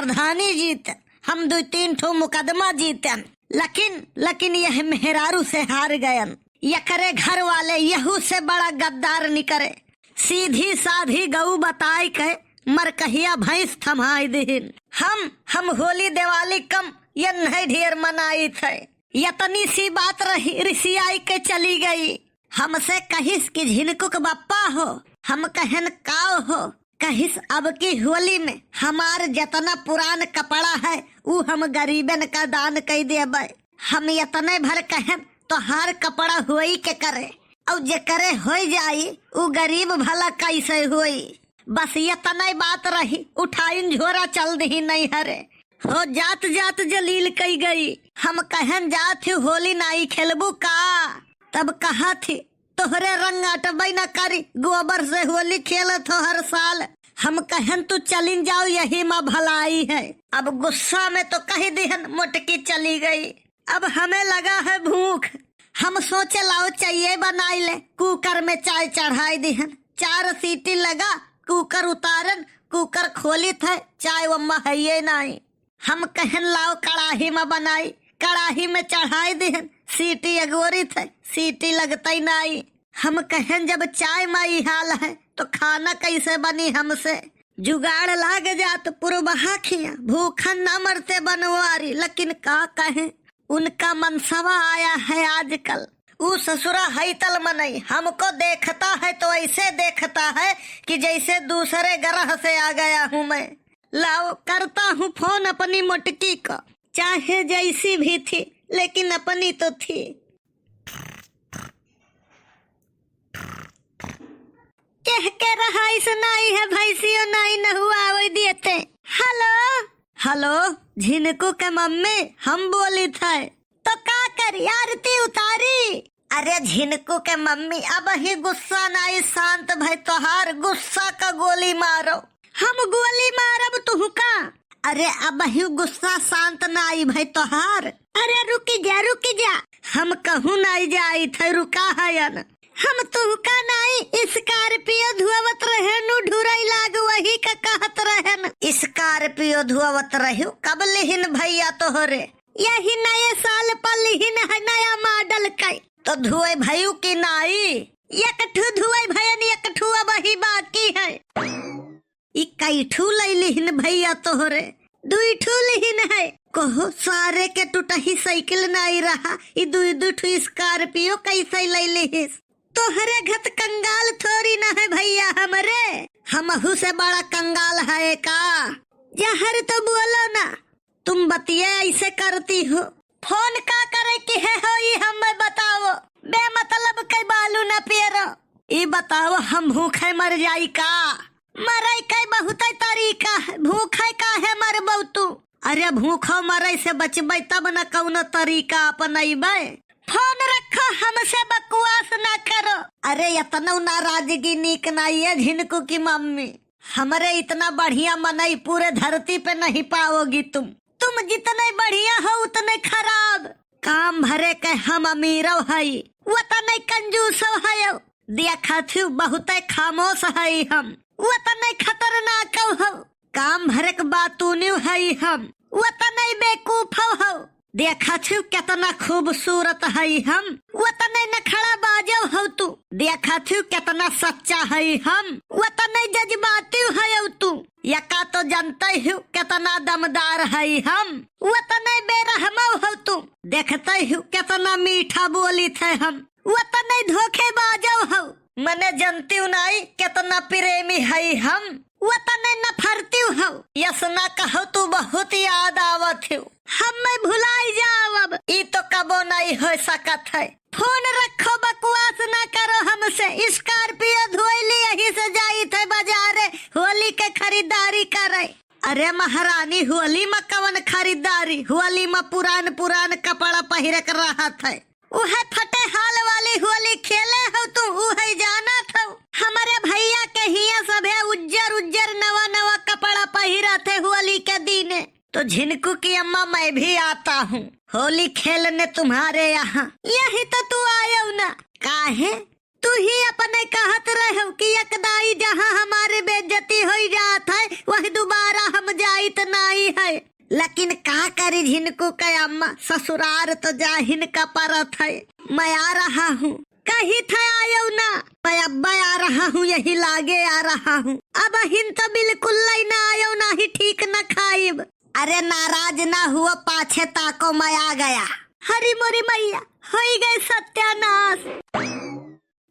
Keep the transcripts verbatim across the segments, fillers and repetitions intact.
प्रधानी जीतन, हम दुइ तीन ठो मुकदमा जीतन, लेकिन, लेकिन यह मेहरारू से हार गयन। यकरे घर वाले यहू से बड़ा गद्दार निकरे। सीधी साधी गऊ बताई के मरकहिया भैंस थमाई दिहिन। हम, हम होली दिवाली कम, यन्है ढेर मनाइत है। यतनी सी बात रही, रिसियाई के चली गई। हमसे कहिस कि झिनकू के बप्पा हो, हम कहन काव हो, कहिस अब की होली में हमार जतना पुरान कपड़ा है ऊ हम गरीबन का दान कई देबै। हम यतने भर कहन तोहार कपड़ा होई के करे, अउ जेकरे होई जाई ऊ गरीब भला कैसे होई। बस यतने बात रही, उठाइन झोरा चल दिही नैहरे। हो जात जात जलील कई गई। हम कहन जात ही होली नाई खेलबू का? तब कहा थी तोहरे रंग अटबै न करी, गोबर से होली खेलत हो हर साल। हम कहन तू चलिन जाओ यही मा भलाई है। अब गुस्सा में तो कह दिहन मोटकी चली गई। अब हमें लगा है भूख। हम सोचे लाओ चाय बनाई ले, कुकर में चाय चढ़ाई दिहन। चार सीटी लगा, कुकर उतारन, कुकर खोलित है, चाय वम्मा है ये नाई। हम कहन लाओ कड़ाही में बनाई, कड़ाही में चढ़ाई दिहन, सीटी अगोरित है, सीटी लगतई नाई। हम कहन जब चाय में ई हाल है तो खाना कैसे बनी हमसे? जुगाड़ लाग जात पुरबहा खिया, भूखन न मरते बनवारी, लेकिन का कहें, उनका मनसवा आया है आजकल। ऊ ससुरा हैतल मनई हमको देखता है तो ऐसे देखता है कि जैसे दूसरे ग्रह से आ गया हूँ मैं। लाओ करता हूँ फोन अपनी मोटकी को, चाहे जैसी भी थी लेकिन अपनी तो थी। केह के रहाइस नाई है, भैंसियो नाई नहुआवे देते। हेलो। हेलो, झिनकू के मम्मी, हम बोलित है। तो का करी, आरती उतारी? अरे झिनकू के मम्मी, अबही गुस्सा नाई, शांत भई तोहार गुस्सा का गोली मारो। हम गोली मारब तुहका? अरे अबही गुस्सा शांत नाई भई तोहार। अरे रुकि जा, रुकि जा। हम कहूँ नाई जाइत है, रुका हयन। हम तुहका नाई, स्कॉर्पियो धुआवत रहेन, ढुरई लाग वही का कहत रहेन। स्कॉर्पियो धुआवत रह्यू, कब लिहिन भैया तोहरे? यही नए साल पर लिहिन है, नया मॉडल कई। तो धुए भयू की नाई? एक ठू धुए भयन, एक ठू अबही बाकी है। ई कई ठू लई लिहिन भैया तोहरे? दुई ठू लिहिन है। कहो सारे के टुटही साइकिल नाई रहा, ई दुई दुई ठू स्कॉर्पियो कैसे लई लिहिस? तोहरे घत कंगाल थोड़ी ना है भैया हमरे, हमहू से बड़ा कंगाल है का? जहर तो बोलो ना, तुम बतिये ऐसे करती हो। फोन का करे की है हो ई हमें बताओ, बेमतलब के बालू न पेरो। ई बताओ हम भूखे मर जाई का? मरे के बहुते तरीका है, भूखे काहे मरबौ तू? अरे भूखो मरे से बचबै तब न कौनो तरीका अपनैबै। फोन रखो, हमसे बकवास ना करो। अरे इतनो नाराजगी नीक नाई है झिनकू की मम्मी। हमरे इतना बढ़िया मनई पूरे धरती पे नहीं पाओगी तुम। तुम जितने बढ़िया हो उतने खराब। काम भरे के हम अमीरव हई, वतने कंजूसव हयव। देखत हूँ बहुते खामोश हई हम, वतने खतरनाकव हव। काम भरे के बातूनिव हई हम, वतने बेकूफव हव। देखत हूँ केतना खूबसूरत हई हम, वतने नखड़ा बाजव हव तू। देखत हूँ केतना सच्चा हई हम, वतने जज्बातिव हयव तू। यका तो जनते हूँ केतना दमदार हई हम, वतने बेरहमव हव तू। देखते हूँ केतना मीठा बोलित है हम, वतने धोखेबाजव हव। मने जनतिउ नाई केतना प्रेमी हई हम, वतने नफरतिउ हव। यसना कहो तू बहुत याद आवत हूँ। हम्मे भुलाई जाव अब। ई तो कबो नाई हो सकत है। फोन रखो, बकवास ना करो हमसे। स्कॉर्पियो धोइली, यही से जाइत है बाजारे होली के खरीदारी करे। अरे महारानी, होली में कवन खरीदारी? होली में पुरान पुरान कपड़ा पहिरे के रहत है। उहे फटे हाल वाली होली खेले हो तू, उहे जानत हो। हमरे भैया के हिया सभे उज्जर उज्जर नवा नवा कपड़ा पहिरत है होली के दिने। तो झिनकू की अम्मा, मैं भी आता हूँ होली खेलने तुम्हारे यहाँ। यही तो तू आयो ना, काहे? तू ही अपने कहत रहो कि एक दाई जहाँ हमारे बेइज्जती होई जात है, वही दोबारा हम जाइत नाई करी झिनकू के अम्मा, ससुरार तो जाहिन का परत है। मैं आ रहा हूँ। कही थे आयो ना, मैं अब्बा आ रहा हूँ, यही लागे आ रहा हूँ। अबहिन तो बिल्कुल लई ना आयो, ना ही ठीक न खाइब। अरे नाराज ना हुआ, पाछे ताको, मैं आ गया। हरी मोरी मैया, होई गए सत्यानाश।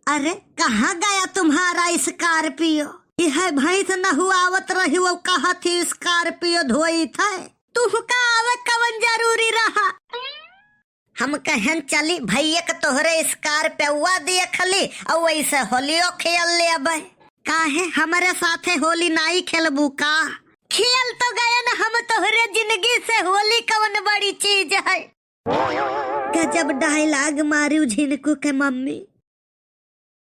अरे कहाँ गया तुम्हारा स्कॉर्पियो? यह भैंस नहुआवत रही, वो कहा थी स्कॉर्पियो धोई थे। तुहका आवे कवन जरूरी रहा? हम कहन चली भैया के तोहरे स्कॉर्पियोवा देख ली और वैसे होलियो खेल लेबे। काहे हमरे साथे होली नाई खेलबू का? खेल तो गयन हम तोहरे जिंदगी से, होली कवन बड़ी चीज है। गजब डायलॉग मारी झिनकू के मम्मी।